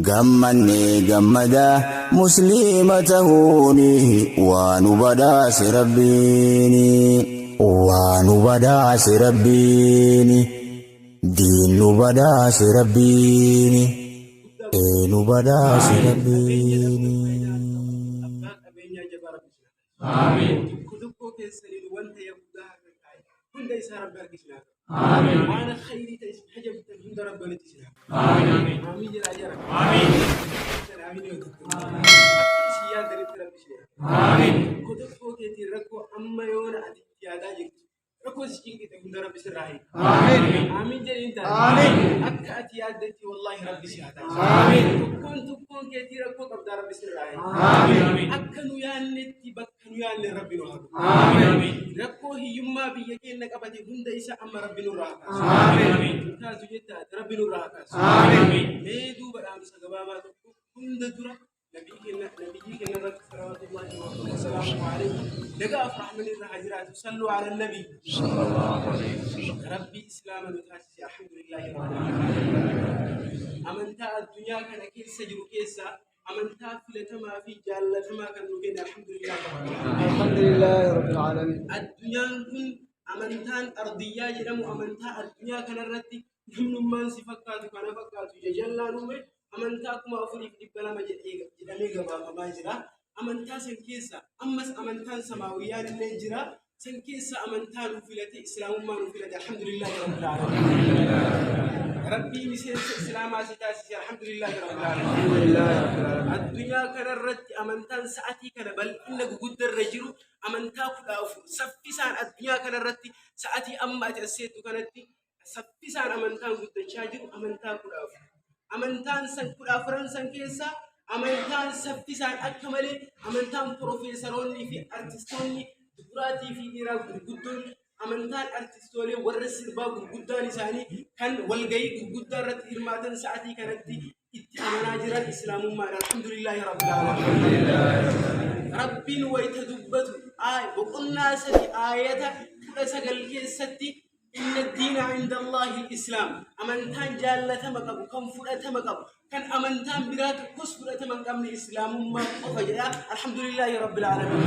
Gammannee gammada musliima tahuuni waa nu badhaase Rabbiini. Waa nu badhaase Rabbiini. Diin nu badhaase Rabbiini. Ee nu badhaase Rabbiini. Abbaa qabeenyaa jabaa Rabbi isin haa taasisu. Tokko tokkoo keessaniin wanta yahudaa harka kaa'e hunda isaa Rabbi harka isin haa kaa'u. Waan khayrii ta'e isin hajamtan hunda Rabbi walitti isin haa qabu. Aamiin jedhaa jara. Aamiin. Aamiin yoo jettan. Akka isin yaaddanitti Rabbi isin haa qabu. Tokko tokkoo keetiin rakkoo amma yoona ati itti yaadaa jirtu rakkoo si cinqite hunda Rabbi sirraa hiika. Aamiin jedhiin taate. Akka ati yaaddetti wallaahi Rabbi si haa taasisu. Tokkoon tokkoon keetii rakkoo qabdaa Rabbi sirraa hiika. Akka nu yaannetti bakka nu yaanne Rabbi nu haa godhu. Rakkoo hiyyummaa biyya keenya qabate hunda isa amma Rabbi nurraa haa kaasu. Taatu jettaa Rabbi nurraa haa kaasu. Mee duuba dhaamsa gabaabaa tokko hunda dura nabiyyii keenya irratti salawaatullahi wa alayhi nagaaf rahmanni irra haa jiraatu. Sallu ala nabi. Rabbi islaama nu taasise, alhamdulillahi rabbil alamin. Amantaa addunyaa kana keessa jiru keessaa amantaa filatamaa fi jaallatamaa kan nu kenne, alhamdulillahi rabbil alamin. Alhamdulillahi Rabbil Alamin. Addunyaan kun amantaan ardiyyaa jedhamu, amantaa addunyaa kanarratti namnummaan si fakkaatu kana fakkaatu jajallaan uume, amantaa 4200 jedhamee gabaafamaa jira. Amantaa san keessa ammas amantaan samaawiyyaan illee jira. San keessa amantaa nu filate, islaamummaa nu filate, alhamdulillahi rabbil alamin. Rabbii miseensa islaamaa si taasise, alhamdulillahi rabbil alamin. Alhamdulillahi Rabbil Alamin. Addunyaa kanarratti amantaan sa'atii kana bal'ina guguddaa irra jiru amantaa 14. Saffisaan addunyaa kanarratti sa'atii amma ati as seettu kanatti saffisaan amantaan guddachaa jiru amantaa 14. Amantaan san 14n san keessa amantaan saffisaan akka malee amantaan piroofeesaroonnii fi artistoonni duburaatii fi dhiiraa gurguddoon, amantaan artistoolee warra sirbaa gurguddaan isaanii kan walgahii gurguddaa irratti hirmaatan sa'atii kanatti itti amanaa jiran islaamummaadha. Alhamdulillahi rabbil alamin. Rabbiin wayita dubbatu boqonnaa 3 aayata 19 keessatti, "Inna diina inda Allahi islaam." Amantaan jaallatama qabu, kan fudhatama qabu, kan amantaan biraa tokkos fudhatama hin qabne islaamummaa qofa jedha. Alhamdulillahi rabbil alamin.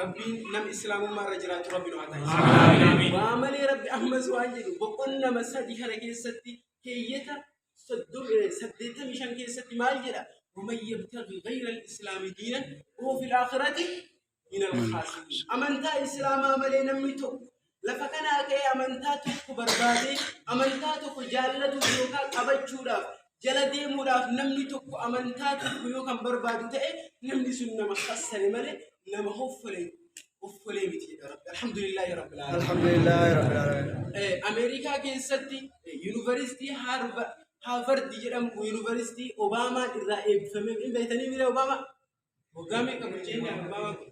Rabbiin nam islaamummaa irra jiraatu Rabbi nu haa taasisu. Waa malee Rabbi ammas waan jedhu boqonnama 3 kana keessatti keeyyata 85 keessatti maal jedha? "ومن يبتغي غير الإسلام دينا وهو في الآخرة من الخاسرين." Amantaa islaamaa malee namni tokko lafa kanaa ka'ee amantaa tokko barbaadee amantaa tokko jaallatuuf yookaan qabachuudhaaf jala deemuudhaaf namni tokko amantaa tokko yoo kan barbaadu ta'e, namni sun nama khassare malee nama hoffalee miti jedha Rabbi. Alhamdulillahi rabbil alamin. Alhamdulillahi Rabbil Alamin. Ameerikaa keessatti yuunivarsiitii Haarvardi jedhamu, yuunivarsiitii Obaamaan irraa eebbifame hin beektanii mire? Obaamaa waggaa meeqa bulchee Obaamaan kun?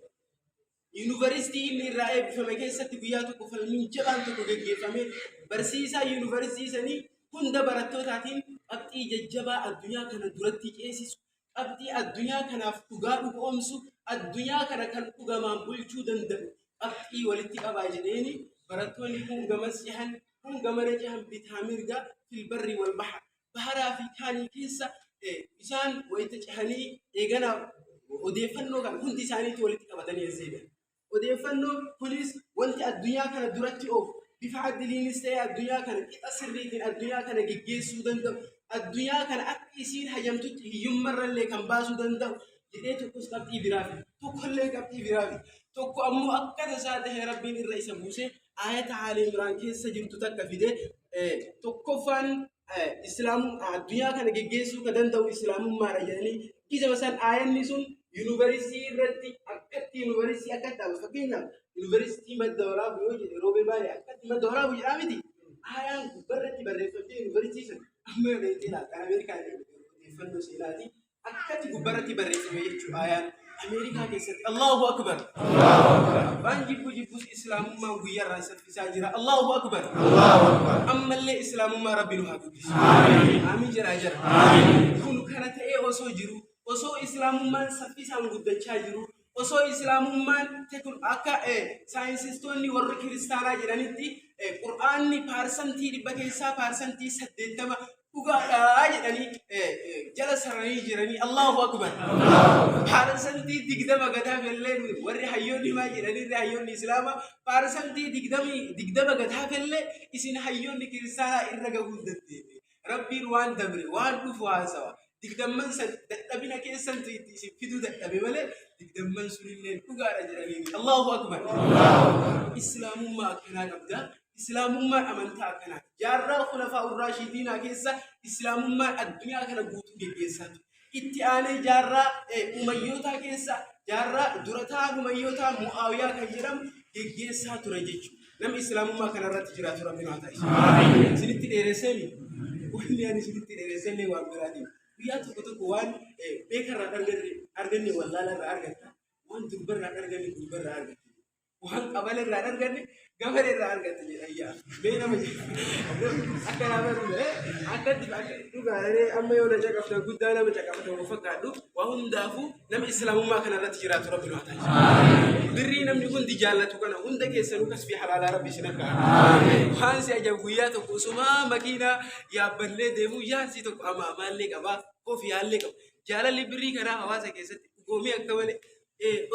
Yuunivarsiitii inni irraa eebbifame keessatti guyyaa tokko falmiin jabaan tokko geggeeffame. Barsiisaa yuunivarsiitii sanii hunda barattootaatiin qabxii jajjabaa addunyaa kana duratti ceesisu, qabxii addunyaa kanaaf dhugaa dhugoomsu, addunyaa kana kan dhugamaan bulchuu danda'u qabxii walitti qabaa jedheeni. Barattoonni kun gamas cehan, kun gamana cehan, bitaa mirga, في البر والبحر, baharaa fi kaanii keessa isaan wayita cehanii eegana odeeffannoo kan hundi isaaniitti walitti qabatanii as deebi'an. Odeeffannoo kunis wanti addunyaa kana duratti oofu bifa adiliinis ta'e addunyaa kana qixa sirriitiin addunyaa kana geggeessuu danda'u, addunyaa kana akka isiin hajamtutti hiyyummarrallee kan baasuu danda'u jedhee tokkos qabxii biraa fi tokkollee qabxii biraa fi tokko ammoo akka tasaa ta'e Rabbiin irra isa buuse aayata Aali Imraan keessa jirtu takka fide. Tokkoffaan islaamu addunyaa kana geggeessuu kan danda'u islaamummaadha jedhanii gizama san aayanni sun yuunivarsiitii irratti akkatti yuunivarsiitii akkatti dhaabatu. Fakkeenyaaf, yuunivarsiitii Madda Waraabu yoo jedhe, Roobee Baalee akkatti Madda Waraabu jedhaa miti, aayaan gubbarratti barreeffamtee yuunivarsiitii sun amma yoo dheeyitee ilaalta, Ameerikaa odeeffannoo seenaati, akkatti gubbarratti barreeffame jechuudha aayaan Ameerikaa keessatti. Allahu akbar! Waan jibbu jibbus islaamummaan guyyaarraan saffisaa jira. Allahu akbar! Ammallee islaamummaa Rabbi nu haa guddisu. Amiin jedhaa jira. Kun kana ta'ee osoo jiru, osoo islaamummaan saffisaan guddachaa jiru, osoo islaamummaan akka saayinsistoonni warri kiristaanaa jedhanitti qur'aanni 100% keessaa 80% dhugaadha jedhanii sararanii jiranii. Allahu akbar. 20% gad hafellee warri hayyoonni maal jedhanii, hayyoonni Islaamaa 20% gad hafellee isin hayyoonni kiristaanaa irra gahuu hin dandeenye. Rabbiin waan dabre waan dhufu haasawa. Digdamman san dadhabina keessantu itti isin fiduu dadhabe malee digdamman sunillee dhugaadha jedhanii. Allahu akbar. Islaamummaa akkanaa qabda. Islaamummaan amantaa akkanaati. Jaarraa Khulafaa Urraashidiinaa keessa Islaamummaan addunyaa kana guutuu geggeessaa ture. Itti aanee jaarraa Umayyootaa keessa jaarraa dura ta'an Umayyootaa Mu'aawiyaa kan jedhamu geggeessaa ture jechuudha. Namni Islaamummaa kanarratti jiraatu Rabbi nu haa taasisu. Isinitti dheeresseemi? Wanni ani isinitti dheeressellee waan biraatiin. Guyyaa tokko tokko waan beekarraa arganne wallaalarraa argatta. Waan durbarraa arganne gurbarraa argatta. Waan qabala irraa arganne gafara irraa argatte jedhan yaa. Mee nama akka naa baru akkatti dhugaadhee amma yoo na caqaftan guddaa nama caqafatan fakkaadhu. Waa hundaafuu nama Islaamummaa kana irratti jiraatu Rabbi nu haa taasisu. Birrii namni hundi jaallatu kana hunda keessanuu kasbii halaalaa Rabbi isin akka. Waan si ajaa'ib, guyyaa tokko osumaa makiinaa yaabbannee deemuu jaarsi tokko amaamaallee qabaa, kofiyaallee qaba. Jaalalli birrii kanaa hawaasa keessatti dhugoomee akka malee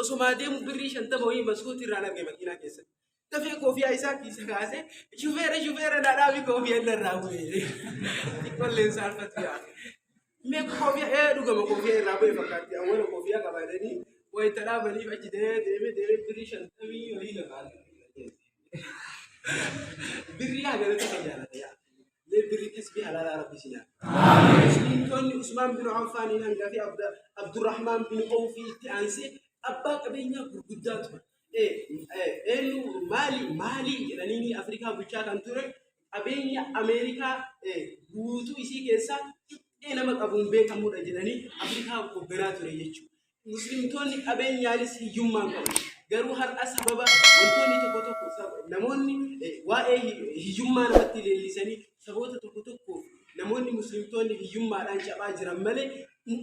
osumaa deemu birrii 50 wayii maskootii irraan arge makiinaa keessatti. Dafee koofiyaa isaa kiisa kaasee, "Shufeera, shufeera, dhaadhaa fi koofiyaan narraa bu'e." Xiqqoolleen saalfatu yaa. Mee koofiyaa dhugama koofiyaa irraa bu'e fakkaatti, awwala koofiyaa qabaatanii wayita dhaabaniif achi deemee deemee deemee birrii 50 wayii lafa argate. Birrii hagana tokko jaalata yaa. Mee birrii kasbii halaalaa Rabbi isin haa. Musliimtonni Usmaan bin Affaaniin hangafee Abdurrahmaan bin Awfii itti aansee abbaa qabeenyaa gurguddaa ture. Eenyu maali maalii jedhanii Afrikaa bulchaa kan ture, qabeenya Ameerikaa guutuu isii keessaa qixxee nama qabuun beekamudha jedhanii Afrikaa hoogganaa ture jechuudha. Musliimtonni qabeenyaanis hiyyummaan qabu. Garuu har'a sababa wantoonni tokko tokko namoonni waa'ee hiyyummaa namatti leellisanii saboota tokko tokkoof namoonni musliimtonni hiyyummaadhaan cabaa jiran malee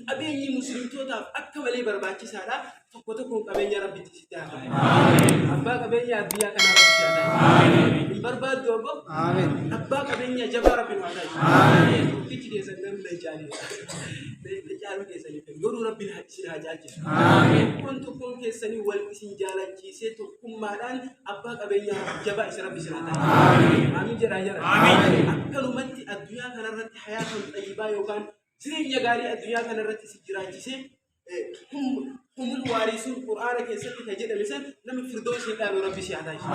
qabeenyi musliimtootaaf akka malee barbaachisaadha. Tokko tokkoon qabeenya Rabbitti sitti haa kennu. Abbaa qabeenya addunyaa kanaa Rabbi si haa taasisu. Hin barbaaddu obbo? Abbaa qabeenya jabaa Rabbi nu haa taasisu. Tokkichi keessan garuu na caalu. Na caalu keessaniif garuu Rabbi isin haa caalchisu. Tokkoon tokkoon keessanii wal isin jaalachiisee tokkummaadhaan abbaa qabeenyaa jabaa isa Rabbi isin haa taasisu. Amiin jedhaa jira. Akkanumatti addunyaa kanarratti hayaatan xayyibaa yookaan jireenya gaarii addunyaa kanarratti si jiraachisee humul waarisuun Qur'aana keessatti kan jedhame san nama firdoosii dhaalu Rabbi si haa taasisu.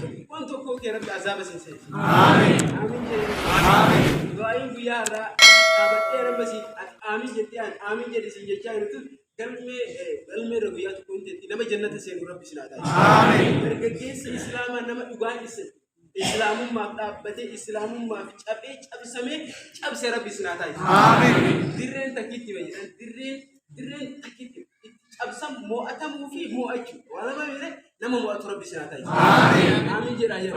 Tokkoon tokkoo kee Rabbi azaaba sin seensisu. Amiin jedhee. Du'aa'iin guyyaa har'aa dhaabadhee nama si amiin jettee amiin jedhe siin jechaa jirtu galmee irra guyyaa tokko hin teetti, nama jannata seenu Rabbi si haa taasisu. Dargaggeessa Islaamaa nama dhugaan Islaamummaaf dhaabbatee Islaamummaaf cabee cabsamee cabse Rabbi isin haa taasisu. Dirreen takkitti jedhan, dirreen takkitti itti cabsan mo'atamuu fi mo'achuu. Waa lama mire, nama mo'atu Rabbi isin haa taasisu. Amiin jedhaa jira.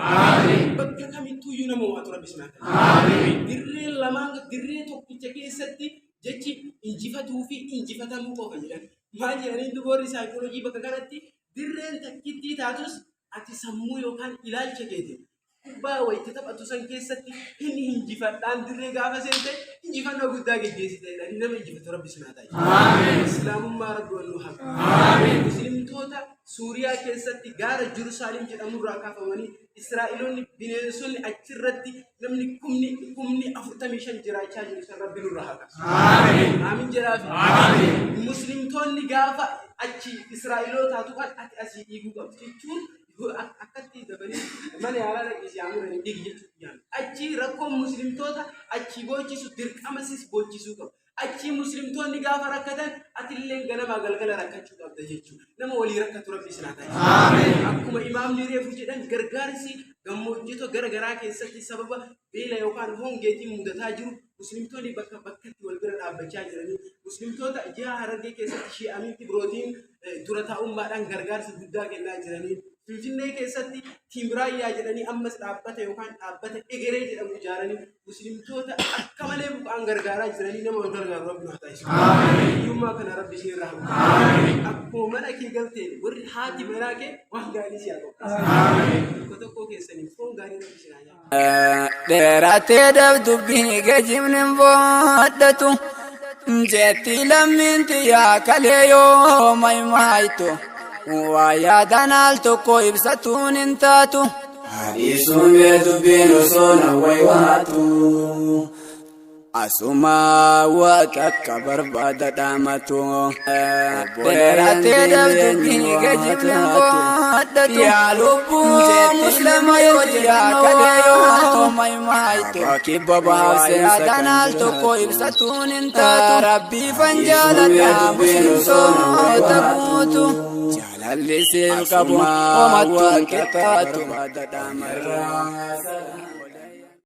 Bakka kamittuuyyuu nama mo'atu Rabbi isin haa taasisu. Dirreen lamaan dirree tokkicha keessatti jechi injifatuu fi injifatamuu qofa jedhan. Maal jedhanii duboorri saayikooloojii bakka kanatti, dirreen takkittii taatus ati sammuu yookaan ilaalcha keetiin kubbaa wayita taphatu san keessatti hin injifadhaan dirree gaafa seente injifannoo guddaa geggeessite jedhanii, nama injifatu Rabbi isin haa taasisu. Islaamummaa Rabbi wal nu haqa. Muslimtoota Suuriyaa keessatti gaara Jerusaalem jedhamurraa kaafamanii Israa'eloonni bineensonni achirratti namni kumni 45 jiraachaa jiru san Rabbi nurraa haqa. Amiin jedhaafi. Muslimtoonni gaafa achi Israa'elootaa tuqan ati asii dhiiguu qabdu jechuun akkatti dafanii mana yaalaa dhaqii si haamuranii dhiigi jechuudha. Achi rakkoon muslimtoota achi boochisu dirqama sis boochisuu qabu. Achi muslimtoonni gaafa rakkatan atillee ganamaa galgala rakkachuu qabda jechuudha. Nama walii rakkatu Rabbi isin haa taasisu. Akkuma imaamni reefu jedhan, gargaarsi gammoojjota gara garaa keessatti sababa beela yookaan hongeetiin mudataa jiru muslimtoonni bakka bakkatti wal bira dhaabbachaa jiranii, muslimtoota jiha Harargee keessatti Shi'amiin Ibrootiin dura taa'ummaadhaan gargaarsa guddaa kennaa jiranii, Finfinnee keessatti Tiimiraayyaa jedhanii ammas dhaabbata yookaan dhaabbata Egeree jedhamu ijaaranii muslimtoota akka malee buqaan gargaaraa jiranii, nama wal gargaaru Rabbi nu haa taasisu. Hiyyummaa kana Rabbi isin irraa haa. Akkuma mana kee galteen warri haati manaa kee waan gaarii si haa qopheessu. Tokko tokkoo keessanii foon gaarii Rabbi isin haa nyaatu. Dheerattee dhabdubbii geejjibni hin boodhatu. Jetti lammiin tiyyaa kalee yoo maymaayitu. Waa yaadan al tokko ibsatuun hin taatu. Hadiisuun bee dubbiin osoo na waywaatu. Asuma waa takka barbaada dhaamatu. Dheeratee dhabdubbiin geejjibni qoodhatu. Yaa lubbuu muslima yoo jira kalee yoo maymaayitu. Kibba baaseensa kan al tokko ibsatuun hin taatu. Rabbii fan jaaladha muslimtoota guutu. Jaalalli siif qabu homattuun qixxaatu.